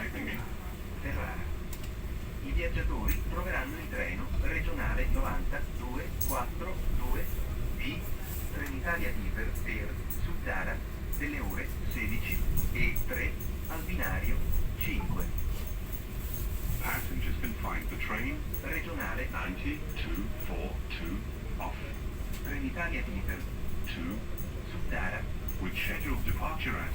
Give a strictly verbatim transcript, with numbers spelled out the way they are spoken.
Ferrara. I viaggiatori troveranno il treno regionale novantadue quattro due B Trenitalia Iper per Suzzara delle ore sedici e tre al binario cinque. Passengers can find the train regionale ninety-two four two off Trenitalia Iper two Suzzara with scheduled departure at